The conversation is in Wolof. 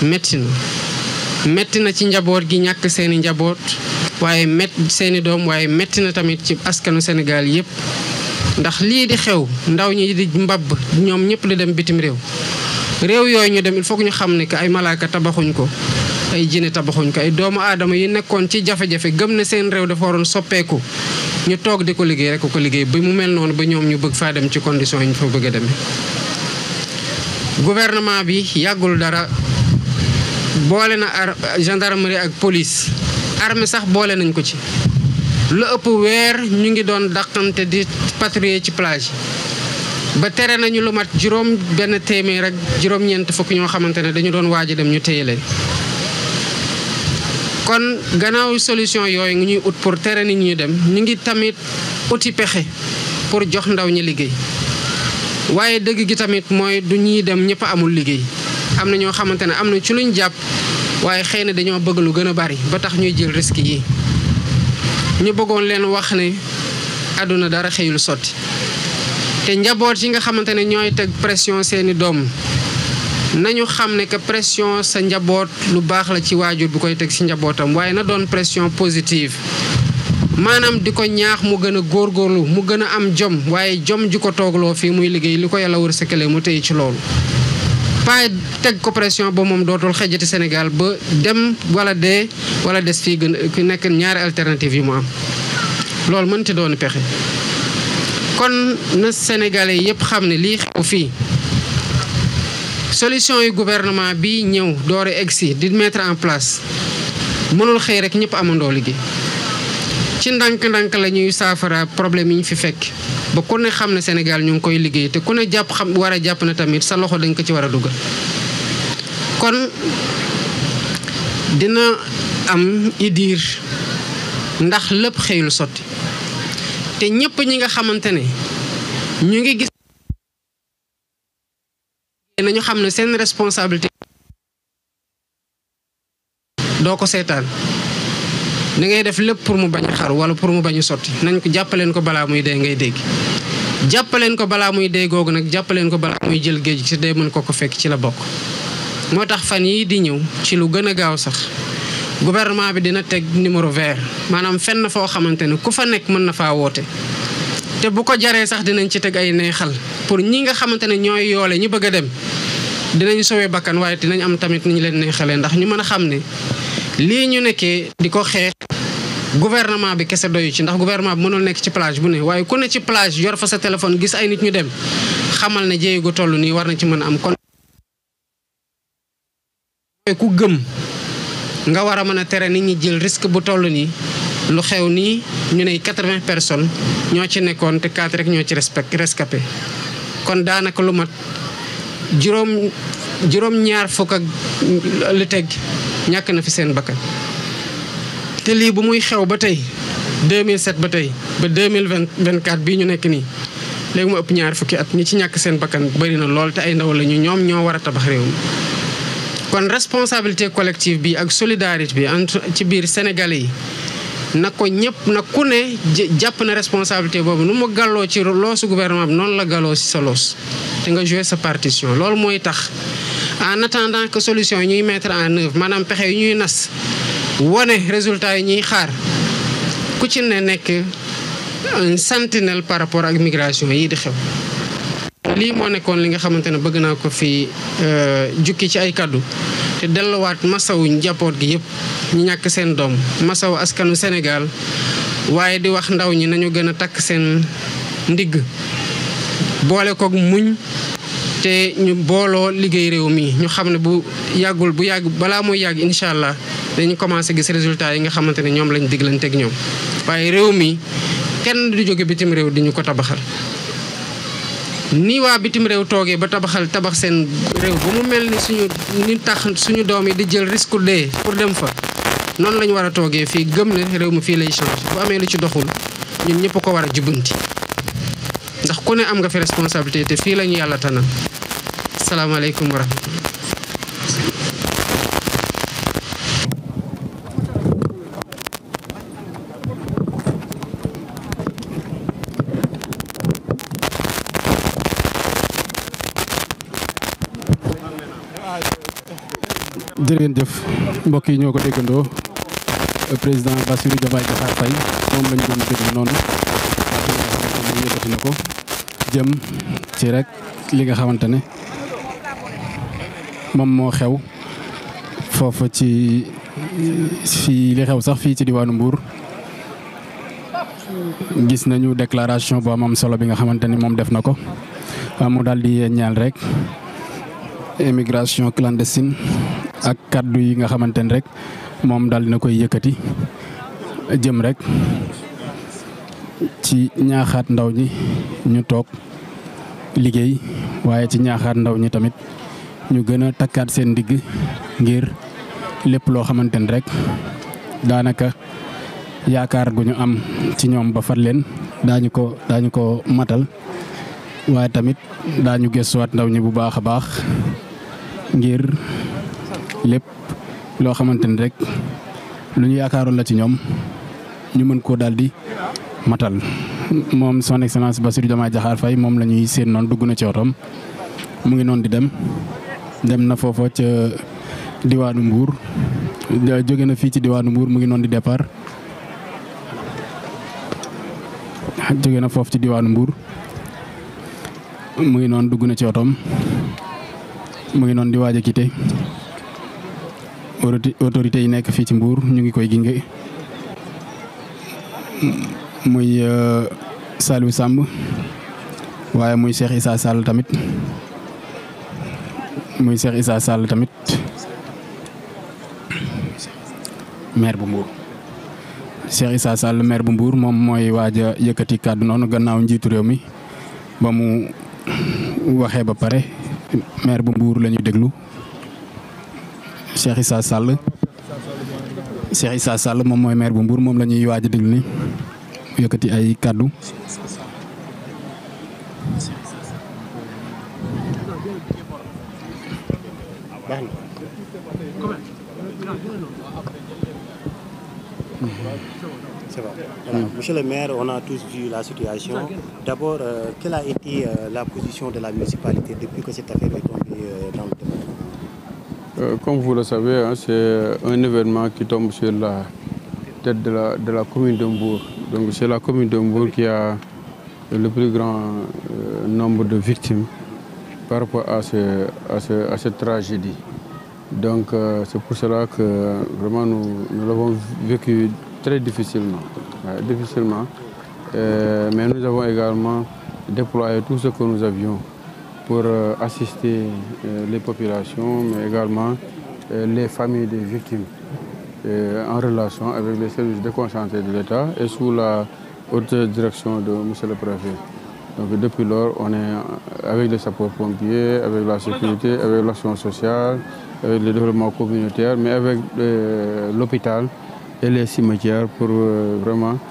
metti na ci njaboot gi ñàkk seeni njaboot waaye seeni doom waaye metti na tamit ci askanu Sénégal yépp ndax lii di xew ndaw ñi di mbabb ñoom ñëpp di dem bitim réew yooyu ñu dem il faut que ñu xam ne que ay malaaka tabaxuñ ko ay jinne tabaxuñ ko ay doomu aadama yi nekkoon ci jafe-jafe gëm na seen réew dafa waroon soppeeku ñu toog di ko liggéey rek ko liggéey ba mu mel noonu ba ñoom ñu bëgg faa dem ci condition yi ñu fa bëgg a demee. Gouvernement bi yàggul dara boole na gendarmerie ak police armée sax boole nañ ko ci lu ëpp weer ñu ngi doon dàqante di patrouiller ci plage ba tere nañu lu mat benn téeméer ak juróom-ñeent fukk ñoo xamante ne dañu doon waaj a dem ñu téye leen. kon gannaaw solution yooyu ngi ñuy ut pour tere nit ñu dem ñu ngi tamit uti pexe pour jox ndaw ñi liggéey waaye dëgg gi tamit mooy du ñuy dem ñëpp amul liggéey am na ñoo xamante ne am na ci luñ jàpp waaye xëy na dañoo bëgg lu gën a bari ba tax ñuy jël risque yi ñu bëggoon leen wax ne àdduna dara xëyul sotti te njaboot yi nga xamante ne ñooy teg pression seeni doom nañu xam ne que pression sa njaboot lu baax la ci waajur bu koy teg ci njabootam waaye na doon pression positive maanaam di ko ñaax mu gën a góorgóorlu mu gën a am jom waaye jom ji ko toogloo fii muy liggéey li ko yàlla wërsëgale mu téye ci loolu. pas teg ko pression ba moom dootul xejjati Sénégal ba dem wala dee wala des fii gën nekk ñaari alternative yi mu am loolu mënti doon pexe kon na Sénégalais yépp xam ne lii xew fii. solution yu gouvernement bi ñëw doore egsi di mettre en place mënul xëy rek ñëpp amandoo liggéey ci ndànk-ndànk la ñuy saafara problème yi ñu fi fekk ba ku ne xam ne Sénégal ñu ngi koy liggéey te ku ne war a jàpp na tamit sa loxo dañ ko ci war a dugal kon dina am idiir ndax lépp xëyul sotti te ñëpp ñi nga xamante ne ñu ngi gis nañu xam ne seen responsabilité doo ko seetaan da ngay def lépp pour mu bañ a xaru wala pour mu bañ a sotti nañ ko jàppaleen ko balaa muy dee ngay dégg jàppaleen ko balaa muy dee googu nag jàppaleen ko balaa muy jël géej ci dee mën ko fekk ci la bokk moo tax fan yii di ñëw ci lu gën a gaaw sax gouvernement bi dina teg numéro vert maanaam fenn foo xamante ne ku fa nekk mën na faa woote te bu ko jaree sax dinañ ci teg ay neexal pour ñi nga xamante ne ñooy yoole ñi bëgg a dem dinañ sowee bakkan waaye dinañ am tamit ni ñu leen neexalee ndax ñu mën a xam ne lii ñu nekkee di ko xeex gouvernement bi kese doyu ci ndax gouvernement bi mënul nekk ci plage bu ne waaye ku ne ci plage yor fa sa téléphone gis ay nit ñu dem xamal ne jéego toll nii war na ci mën a am kon ku gëm nga war a mën a tere nit ñi jël risque bu toll nii lu xew nii ñu ne 80 personnes ñoo ci nekkoon te 4 rek ñoo ci rescapé kon daanaka lu mat juróom-ñaar fukk ak lu teg ñàkk na fi seen bakkan te lii bu muy xew ba tey 2007 ba tey ba 2024 bii ñu nekk nii léegi mu ëpp ñaar fukki at ñi ci ñàkk seen bakkan bari na lool te ay ndaw la ñu ñoom ñoo war a tabax réew mi kon responsabilité collective bi ak solidarité bi entre ci biir sénégalais yi na ko ñëpp na ku ne jàpp na responsabilité boobu nu mu gàlloo ci loosu gouvernement bi noonu la gàlloo ci sa loos te nga jouer sa partition loolu mooy tax en attendant que solution yi ñuy mettre en œuvre maanaam pexe yi ñuy nas wane résultat yi ñuy xaar ku ci ne nekk un sentinelle par rapport ak migration yi di xew lii moo nekkoon li nga xamante ne bëgg naa ko fi jukki ci ay kaddu te delluwaat masawu njaboot gi yëpp ñu ñàkk seen doom masawu askanu Sénégal waaye di wax ndaw ñi nañu gën a takk seen ndigg boole koog muñ te ñu booloo liggéey réew mi ñu xam ne bu yàgg balaa muy yàgg incha allah dañu commencé gis résultat yi nga xamante ne ñoom lañ diglanteeg ñoom waaye réew mi kenn du jóge bitim réew di ñu ko tabaxal. ni waa bitim réew toogee ba tabax seen réew ba mu mel ni suñu doom yi di jël risque dee pour dem fa noonu lañu war a toogee fii gëm ne réew mi fii lay changer bu amee lu ci doxul ñun ñëpp ko war a jubbanti ndax ku ne am nga fi responsabilité te fii lañu yàlla tanal asalaamaaleykum wa rahmatullah jërë ngeen jëf mbokk yi ñoo ko déggandoo président Bassirou Diomaye Diakhar Faye moom lañ doon déglu noonu moom yëkkati na ko jëm ci rek li nga xamante ne moom moo xew foofu ci fii li xew sax fii ci diwaanu Mbour gis nañu déclaration bu am solo bi nga xamante ni moom def na ko mu daal di ñaan rek immigration clandestine ak kaddu yi nga xamante ni rek moom daal dina koy yëkkati jëm rek ci ñaaxaat ndaw ñi ñu toog liggéey waaye ci ñaaxaat ndaw ñi tamit ñu gën a takkaat seen ndigg ngir lépp loo xamante ni rek daanaka yaakaar gu ñu am ci ñoom ba fat leen daañu ko matal waaye tamit daañu gëstuwaat ndaw ñi bu baax a baax ngir lépp loo xamante ni rek lu ñu yaakaaroon la ci ñoom ñu mën koo daal di matal. moom son excellence Bassirou Diomaye Diakhar Faye moom la ñuy seen noonu dugg na ci otoom mu ngi noonu di dem na foofa ca diwaanu Mbour jóge na fii ci diwaanu Mbour mu ngi noonu di départ jóge na foofu ci diwaanu Mbour mu ngi noonu dugg na ci otoom mu ngi noonu di waaj a quitté autorité yi nekk fii ci Mbour ñu ngi koy ginge muy Saliou Samb waaye muy Cheikh Issa Sall tamit maire bu Mbour Cheikh Issa Sall maire bu Mbour moom mooy waaj a yëkkati kàddu noonu gannaaw njiitu réew mi ba mu waxee ba pare maire bu Mbour la ñuy déglu Cheikh Issa Sall moom mooy maire bu Mbour moom la ñuy waaj a déglu ni yëkkati ay kàddu. C'est vrai. Voilà. Monsieur le maire, on a tous vu la situation. D'abord, quelle a été la position de la municipalité depuis que cette affaire est tombée dans le département? Comme vous le savez, hein, c'est un événement qui tombe sur la tête de la commune de Mbour. Donc c'est la commune de Mbour qui a le plus grand nombre de victimes par rapport à cette tragédie. Donc c'est pour cela que vraiment nous l'avons vécu très difficilement. Mais nous avons également déployé tout ce que nous avions pour assister les populations, mais également les familles des victimes en relation avec les services déconcentrés de l'État et sous la haute direction de M. le Préfet. Donc depuis lors, on est avec les sapeurs-pompiers, avec la sécurité, avec l'action sociale, avec le développement communautaire, mais avec l'hôpital et les cimetières pour vraiment